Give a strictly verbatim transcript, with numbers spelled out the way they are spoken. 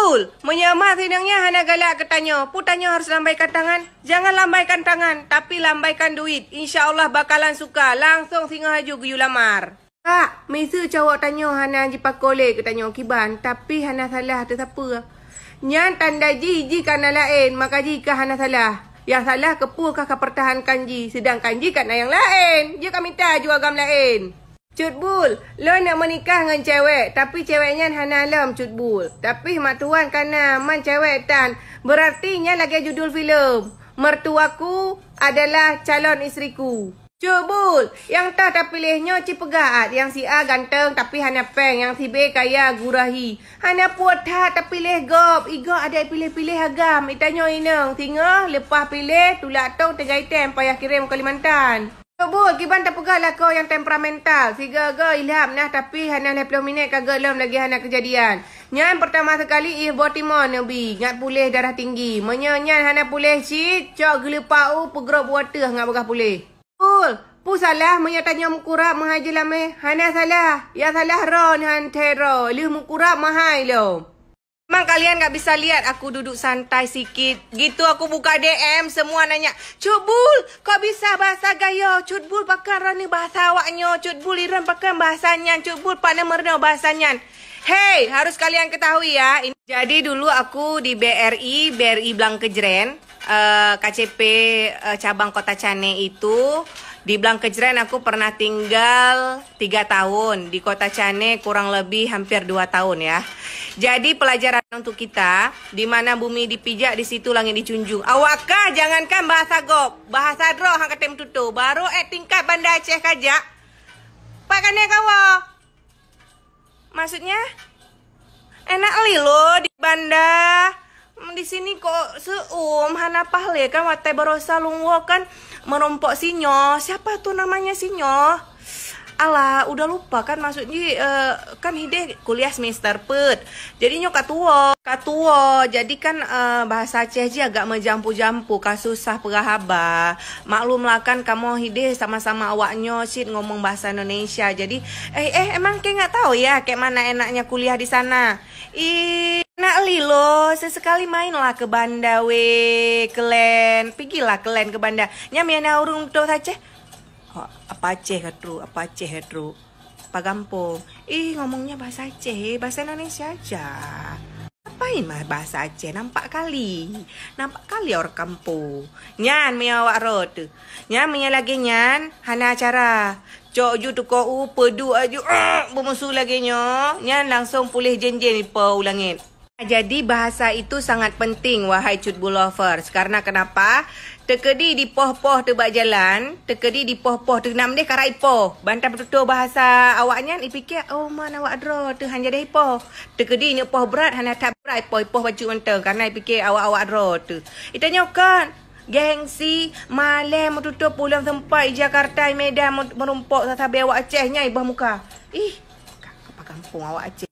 Betul. Meunyoe mak sidang nyan hana galak keu tanyoe, peue tanyoe harus lambaikan tangan? Jangan lambaikan tangan, tapi lambaikan duit. Insya Allah bakalan suka, langsung singoh laju geuyue lamar. Kak, miseue cowok tanyoe hana jipako lé keu tanyoe kiban, tapi hana salah teuh sapeue. Nyan tanda jih, jih ka na laén, maka jih ka hana salah. Nyang salah keupeue ka kapeurtahankan jih, seudangkan jih ka na nyang laén. Jeuet kamita aju agam laén. Cut Bul, lôn neuk meunikah ngon cewek, tapi cewek nyan hana lom, Cut Bul. Tapi mak tuan ka na, man cewek tan. Beurarti nyan lagée judul filem, Mertuaku Adalah Calon Istriku. Cut Bul, nyang toh tapiléh nyoe ci peugah at, nyang si A ganteng tapi hana péng, nyang si B kaya gurahi. Hana puet that tapiléh gob, i gob adak piléh-piléh agam, i tanyoe inong, singoh leupah piléh tulak tong tinggai tem payah kirém u Kalimantan. Cut Bul, kiban tapeugah lakoe nyang temperamental, sigoe-goe ilham nah tapi hana lhée ploh minét ka gohlom lagée hana keujadian. Nyan peurtama seukali ih boh timon neubi ngat puléh darah tinggi. Meunyoe nyan hana puléh cit, cok geuleupah u peugrob u ateueh ngat beugah puléh. Bul, peue salah meunyoe tanyoe meukurab meuhai jeulamé? Hana salah. Nyang salah droeneuh han thée droe, lheueh meukurab meuhai lom. Memang kalian nggak bisa lihat aku duduk santai sikit. Gitu aku buka D M, semua nanya, "Cut Bul, kok bisa bahasa Gayo? Cut Bul, pakon droeneuh bahasa awaknyoe? Cut Bul, i droen pakon bahasa nyan? Cut Bul, pakon meurunoe bahasa nyan?" Hei, harus kalian ketahui ya, ini Jadi dulu aku di B R I, B R I Blang Kejren, eh, K C P, eh, cabang Kota Cane itu, di Blang Kejren aku pernah tinggal tiga tahun, di Kota Cane kurang lebih hampir dua tahun ya. Jadi pelajaran untuk kita, di mana bumi dipijak, di situ langit dijunjung. Awak kah jangankan bahasa gob, bahasa droe han katem tutoe, baru eh tingkat Banda Aceh kajak, pat kane kawa. Maksudnya? Enak lilo di Banda. Di sini kok seuem hana pahle kan, watée barosa lôn woe kan merompok sinyoe. Siapa tu namanya sinyoe? Alah, udah lupa kan maksud jih, eh, kan hideh kuliah semester pet. Jadi nyoe ka tuwoe, ka tuwoe. Jadi kan, eh, bahasa Aceh jih agak meujampu-jampu, ka susah peugah haba. Maklumlah kan kamoe hideh sama-sama awaknyoe cit ngomong bahasa Indonesia. Jadi, eh, eh, emang kek nggak tahu ya, kayak mana enaknya kuliah di sana? Ih, nak lilo, sesekali mainlah ke Banda weh, kelen. Pigilah kelen ke Banda. Nyan meunan ureueng tutoe Aceh. Ho, apa Aceh ka trok, apa Aceh ka trok. Apa gampông. Ih, ngomongnya bahasa Aceh, eh, bahasa Indonesia aja. Ngapain mah bahasa Aceh? Nampak kali. Nampak kali orang kampung. Nyan meunyoe awak rot tu. Nyan meunyoe lagée nyan, hana acara. Cok ju tuko u, peuduk aju, ah, beumusu lagée nyoe. Nyan langsung puléh jen-jen ipo u langét. Jadi bahasa itu sangat penting, wahai Cut Bul lovers. Karena kenapa? Teukeudi dipoh-poh teuh bak jalan, teukeudi dipoh-poh teuh nam deh karai poh. Bantai peututoe bahasa awak nyan, ipike, "Oh, man awak droe teuh han jadeh ipoh." Teukeudi neuk poh brat, hana that brat ipoh, ipoh bacut mantong, karena ipike awak-awak droe teuh. Itanyoe kon, gengsi, malée meututoe pulang sempat i Jakarta, i Medan, meurumpok sabe awak Aceh nyan i bawah muka. Ih, ka, ka gampông awak Aceh.